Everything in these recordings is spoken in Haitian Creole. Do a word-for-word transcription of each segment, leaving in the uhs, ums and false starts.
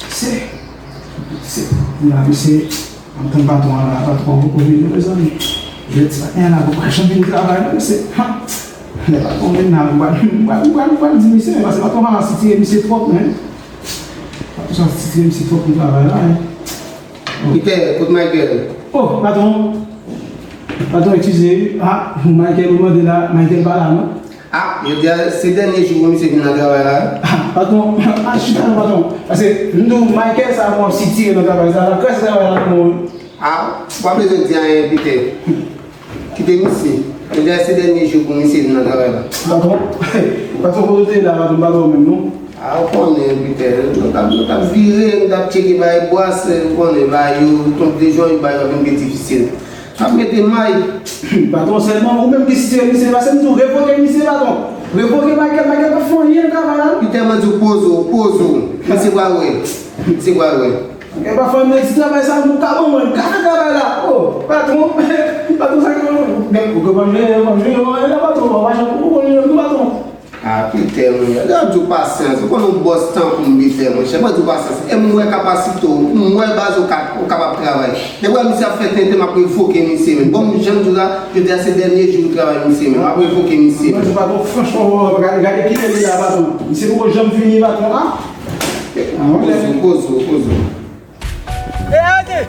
Se, se, la, mesye, m tann patwon an la, patwon an poko vini, mezanmi. Jodi maten an la, poko janm vin travay, non, mesye. Ha! Lè patwon vin la, m pral, m pral, m pral, m pral di misye, men, paske patwon an la sitire misye twòp, men. Patwon sa sitire misye twòp pou travay la, men. Peter, kote Michael? Oh, patwon. Patwon, eskize, wi. Ah, Michael, ou mande la, Michael pa la, non? Ah, jodi a, se dènye jou pou misye vin nan travay la, wi. Ah, patwon, ah, chita non, patwon. Paske, m di w, Michael sa, mwen, sitire nan travay sa, l ap kraze travay la pou mwen, wi. Ah, w pa bezwen di anyen, Peter. Kite misye. Jodi a, se dènye jou pou misye vin nan travay la. Patwon, patwon, kote w te ye la, patwon, m pa t wè w menm, non. Ah, ou konnen, Peter, nou t ap, nou t ap vire, nou t ap tcheke bay bwas, ou konnen, bay yo, tonbe jan, bay yo ap vin pi difisil. N ap mete may. Patwon, sèlman ou menm ki sitire misye, paske m di w revoke misye, patwon. Revoke Michael, Michael pa fè anyen nan travay la, non. Peter, mwen di w poze w, poze w. Misye pral wè. Misye pral wè. Michael pa fè anyen nan ti travay sa, nou ka ban mwen, ka fè travay la. Oh, patwon, patwon, sa ki mwen. Ou ke pa jwe, pa jwe, patwon, pa jwe, ou konn jwe, patwon. Ah, Peter, mwen, lè w ap di w pasyans, ou konn yon bòs tankou m, Peter, monchè, mwen di w pasyans. E m wè kapasite w, m wè baz ou ka, ou kapab travay. Depi w wè misye ap fè tenten, m ap revoke misye, men. Bon, jan m di w la, jodi a se dènye jou travay misye, men. M ap revoke misye. Mwen di patwon, franchman, gade, gade kilè li la, patwon. Misye poko janm vini, patwon, a? Poze w, poze w, poze w. E, arete!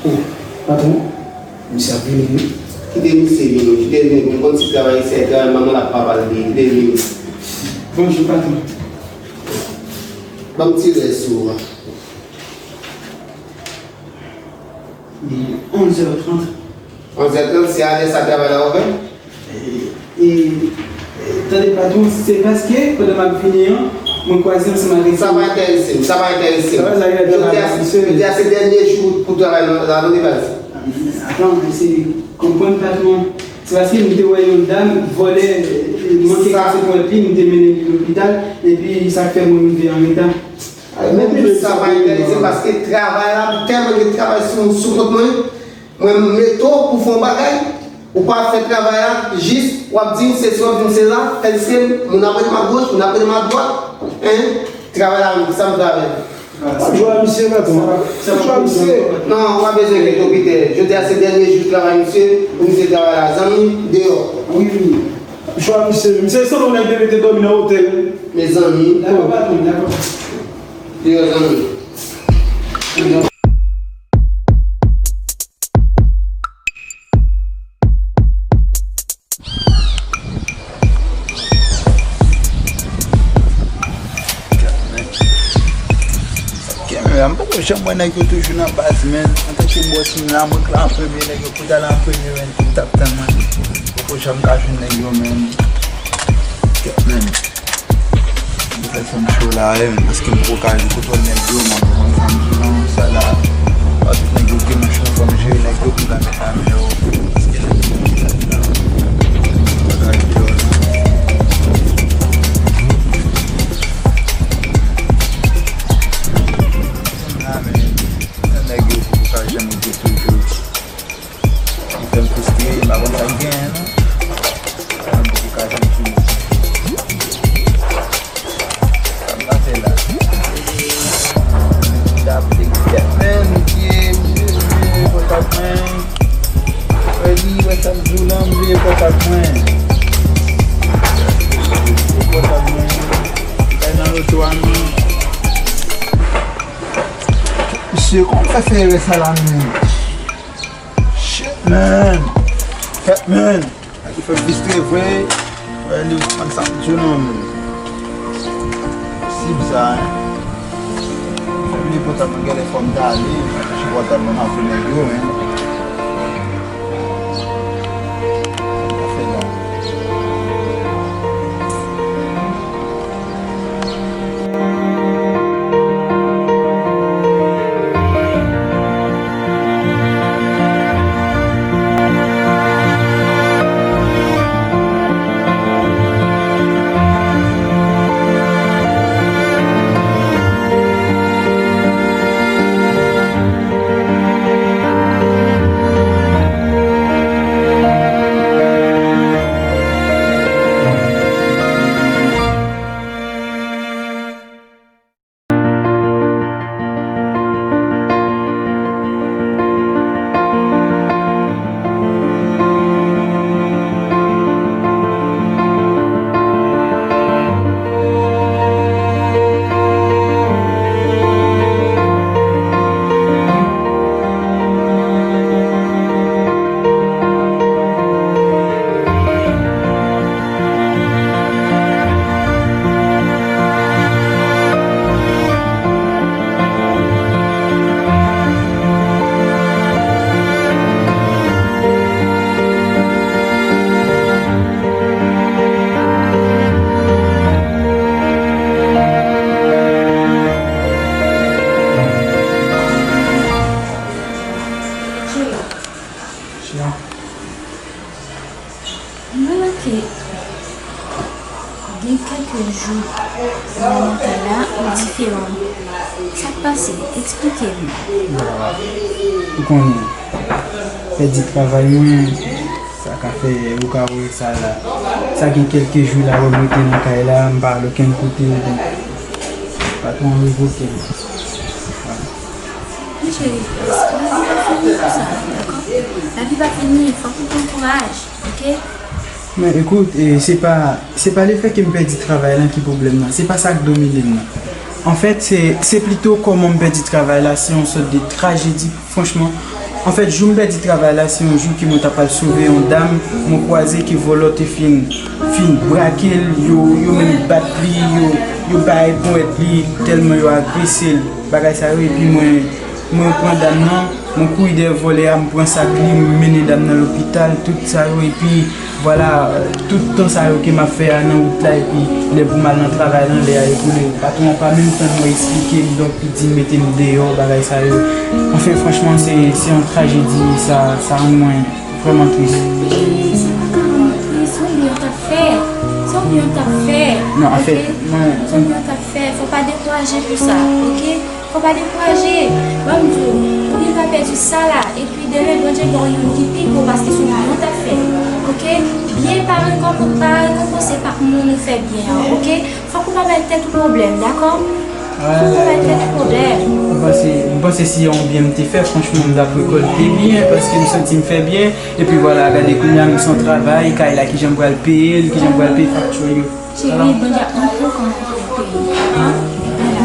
Oh, patwon, misye ap vini, wi. Kite misye vini, kite l vini. Mwen konn ti travay isi a, travay manman l ak papa l li ye. Kite l vini. Bonjou, patwon. Ban m ti lè sou ou a. Li onz è trant. Onz è trant, se alè sa travay la ouvè? E, e, e, tande, patwon, se paske pandan m ap vini an, mwen kwaze ansanm avèk... Sa pa enterese m, sa pa enterese m. Sa pa sa ki... Jodi a, jodi a se dènye jou pou travay la, la, non, de baz. Atann, eseye konprann, patwon. Se paske m te wè yon dam vòlè, e, manke kase pwent li, m te mennen li lopital, epi sa k fè mwen rive an reta. Mwen menm, sa pa enterese m, paske travay la, m tèlman gen travay sou, sou kont mwen. Mwen mete w pou fè yon bagay, ou pa fè travay la, jis w ap di m sesi, w ap di m sela, èske moun ap rele m agoch, moun ap rele m adwat, en? Travay la menm, sa m travay. Jwa misye, patwon. Jwa misye. Non, w pa bezwen enkyete w, Peter. Jodi a se dènye jou travay misye, pou misye travay la, zanmi, deyò. Wi, wi. Jwa misye, misye sanble yon nèg te mete dòmi nan otèl. Mezanmi. Dakò, patwon, dakò. Deyò, zanmi. Kenbe la, m poko janm wè nèg yo toujou nan baz, men. Antanke bòs, m la, mwen k la an premye, nèg yo kout la an premye, men, pou t ap tann mwen. M poko janm ka jwenn nèg yo, men. Kèt, men. M fè fanm cho la, wi, paske m poko ka jwenn kote nèg yo, mwen konn fanm cho nan sa la. Pa tout nèg yo ki nan cho, fò m jere nèg yo pou m ka met la men yo. Paske nèg yo ki la, la. Bagay deyò la. La, men, nèg yo poko ka janm rete toujou. Sa fè m fristre, m pa konn sa k genyen, non. Wè sa m di w la, m bliye pòtab mwen. Pòtab mwen. Kay nan loto a, non. Mesye, kòman w fè fè erè sa la, menm? Shit, man. Fèt, man. Sa ki fè m fristre vre. Wè, li konn sa m di w, non, men. Si bizarre, hein. Fè m li pòtab mwen, genlè fò m ta ale, m ta chèche pòtab mwen, m ap vin nèg yo, men. Sa fè long. M remake gen kèk jou ou nan kay la ou diferan. Sa k pase? Eksplike m. Ou konnen, pèdi travay mwen, sa ka fè ou ka wè sa la. Sa gen kèk jou la, wè m rete nan kay la, m pa al okenn kote, donk, patwon an revoke m. Vwala. Wi, cheri, lavi pa fini konsa, dakò? Lavi pa fini, fòk ou pran kouraj, oke? Men ekout, e, se pa, se pa lefèt ke m pèdi travay lan ki pwoblèm nan. Se pa sa k domine m nan. Anfèt, se, se plito kòman m pèdi travay la, se yon sòt de trajedi, franchman. Anfèt, jou m pèdi travay la, se yon jou ke mwen t ap al sove yon dam, mwen kwaze ke vòlò te fin, fin brake l, yo, yo menm bat li, yo, yo bay ponyèt li, tèlman yo agrese l, bagay sa yo, epi mwen, mwen pran dam nan, mwen kouri dèyè vòlè a, m pran sak li, m mennen dam nan lopital, tout sa yo, epi vwala, tout tan sa yo ke m ap fè a nan wout la, epi lè pou m al nan travay lan, lè a ekoule, patwon an pa menm tann mwen eksplike m, donk li di m mete m deyò, bagay sa yo. Anfen, franchman, se, se yon trajedi, sa, sa rann mwen vrèman tris. Cheri, sa pa ka rann ou tris, se yon byen w t ap fè, se yon byen w t ap fè, non, anfèt, oke? Mwen, se yon byen w t ap fè, fò w pa dekouraje pou sa, oke? Fò pa dekouraje. Ban m di w, ou gentan pèdi sa la, epi demen Bondye ba w youn ki pi gwo paske se yon byen w t ap fè. Oke? Byen pa rekonp-, pa rekonpanse pa moun ou fè byen an, oke? Fòk ou pa bay tèt ou pwoblèm, dakò? Fòk ou pa bay tèt ou pwoblèm. M panse, m panse si yon byen m te fè, franchman, m t ap rekòlte byen, paske m santi m fè byen. Epi vwala, gade kounye a m san travay, kay la, kijan m pral peye l, kijan m pral peye fakti yo. Cheri, Bondye ap montre w kòman pou w peye. An? Vwala.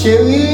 Cheri,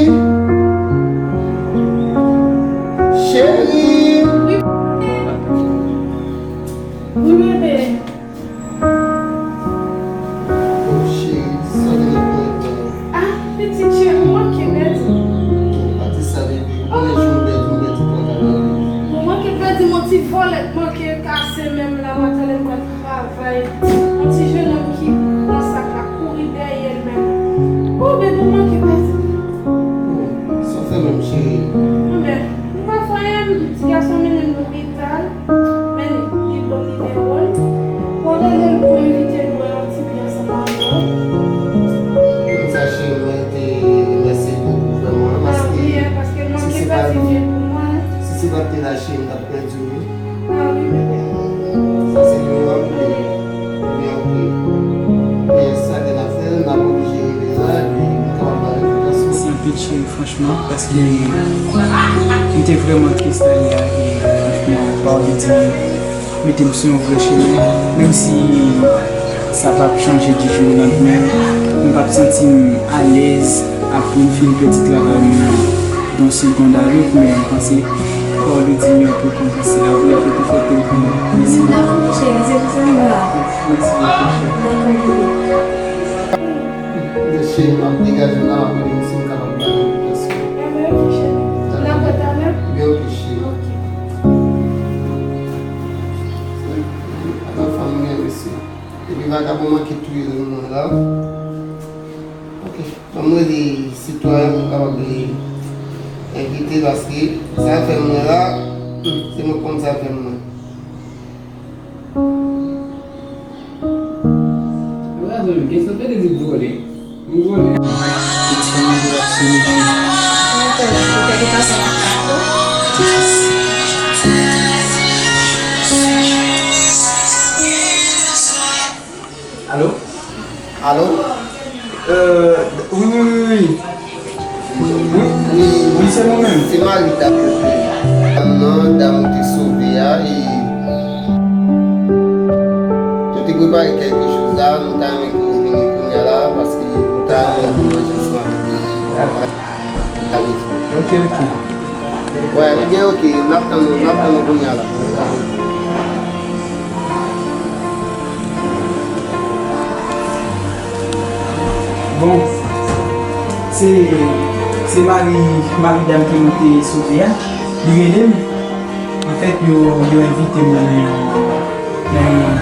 Franchman, paske m te vrèman tris lè a, e franchman, Paolo di mete m sou yon vrè chemen, menm si sa p ap chanje di jou o landmen, m p ap santi m alèz apre m fin pèdi travay mwen nan yon segond a lòt, men m panse Paolo di m yon pè konfyans la, ou ap rekonfòte w pou mwen. Mèsi. Dakò, mon cheri, se pou sa m la. Mèsi bokou, cheri. Dakò, bebe. Mesye, m ap degaje m la, m ap gade si m kapab ba nou yon plas. Enben, ok, cheri. Dakò. N ap wè talè. Ebyen, ok, cheri. Ok. Ala fanm mwen, mesye. Epi vagabon manke touye mwen la. Ok. Ban m rele sitwayen pou m kapab envite, paske sa fè mwen la, se mwen konn sa fè mwen. Yo raze menm, kesyon tande li vole. Li vole. Alo? Alo? Euh, wi, wi, wi, wi. Wi, wi, wi, se mwen menm. Se mari dam yo te, dam nan, dam ou te sove a, e nou te prepare kèlke choz la, nou ta renmen ke ou vini kounye a la, paske nou ta renmen nou manje ansanm avèk ou. Ok, ok. Wè, ebyen, ok, n ap tann ou, n ap tann ou kounye a la. Bon, se, se mari, mari dam ke nou te sove a, li rele m. Anfèt, yo, yo envite mwen nan yon, nan yon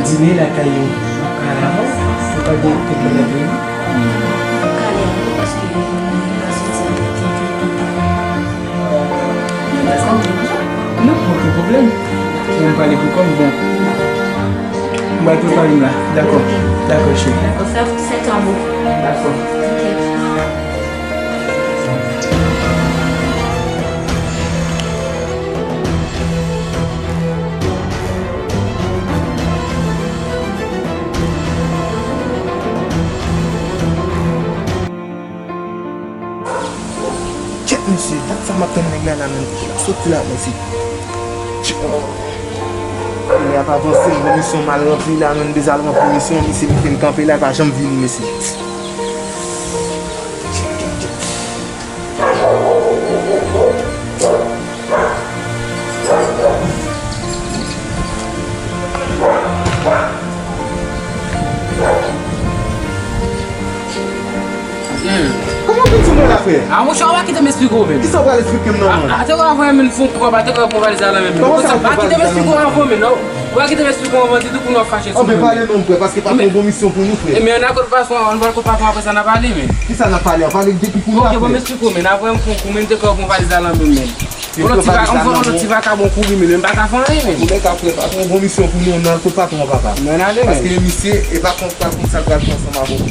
dine lakay yo. M ap ka al avè w? Ou pa gen kèk bagay pou mwen? M ka al avè w paske m pa soti avèk kèk. Non, pa gen pwoblèm. Mwen pale pou kò m, bon. Mwen pral prepare m la. Dakò. Dakò, cheri. Dakò, fè, fè tan bon. Dakò. Ok. Kèt mesye, dat sa m ap tann nèg la la menm. Soti la, mesye. Tch, oh. Nèg la pa avanse, m gen misyon m al ranpli la, menm m bezwen al ranpli misyon, misye m fin kanpe la, l pa janm vini, mesye. Kòman w vin sou mwen la, frè? A, monchè, ou pa kite m esplike w menm. Kisa w pral esplike m nan, mwen? A, te ka voye menm fon pwòp, a te ka pran valiz la menm. Kòman sa, pa kite m esplike w avan menm, non. Ou pa kite m esplike w avan, di tou pou nou fache sou mwen. Anben, pale non, frè, paske pa t yon bon misyon pou nou, frè. Ebyen, ann al kot patwon an, ann al kot patwon an, apre sa n a pale, men. Kisa n ap pale an? Pale depi kounye a, frè. Ok, bon, m esplike w, men, apre m pran kou, men, m te ka pran valiz la nan men m, men. Yon lòt ti va-, yon lòt ti vakabon kouri, men, men m pa ka fè anyen, men. Antoulèka, frè, pa t yon bon misyon pou nou, ann al kot patwon an, papa. Men ale, men. Paske misye, e pa konn, pa konn sa l pral fè ansanm avè w.